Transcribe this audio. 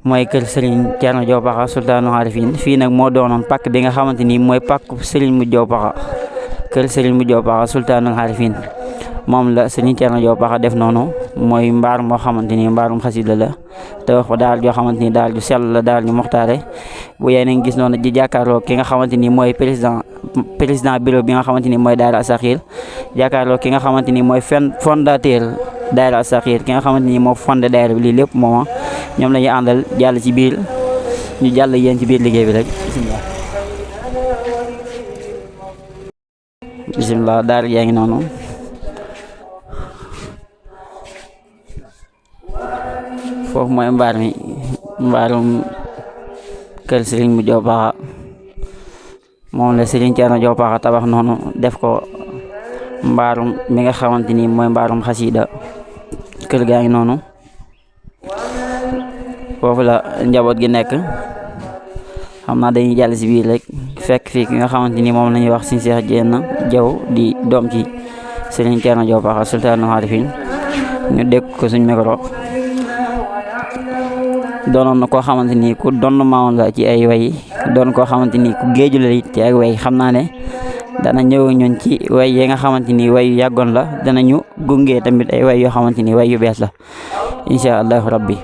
mooy kër Serigne Thierno Diaw Pakha sultaanul arifin fii nag moo doonoon pàkk bi nga xamante ni mooy pàkku Serigne Modou Diaw Pakha kër Serigne Modou Diaw Pakha sultaanul arifin moom la Serigne Thierno Diaw Pakha def noonu mooy mbaar moo xamante ni mbaarum xasida la te wax ko daal joo xamante ni daal ju sell la daal ñu moxtaare bu yéen a ngi gis noonu di jàkkaarloo ki nga xamante ni mooy président bureau bi nga xamante ni mooy daara Assakhir jàkkaarloo ki nga xamante ni mooy fondateur daara Assakhir ki nga xamante ni moo fondé daara bi lii lépp mooma ñoom la ñuy àndal jàll ci biir ñu jàll yéen ci biir liggéey bi rek bisimilah daara yaa ngi noonu foofu mooy mbaarum kër Serigne Modou Diaw Pakha moom la Serigne Thierno Diaw Pakha tabax noonu def ko mbaarum mi nga xamante ni mooy mbaarum xasida kër gaa ngi noonu foofu la njaboot gi nekk xam naa dañuy jàll si biir rek fekk fii ki nga xamante ni moom la ñuy wax Serigne Cheikh Diène Diaw di doom ci Serigne Thierno Diaw Pakha sultaanul arifin ñu dégg ko suñ micro doonoon na koo xamante ni ku doon maawoon la ci ay way doon koo xamante ni ku géeju la ci ay way xam naa ne dana ñëw ñun ci way yi nga xamante ni way yu yàggoon la danañu gunge tamit ay way yoo xamante ni way yu bees la incha allahu rabbi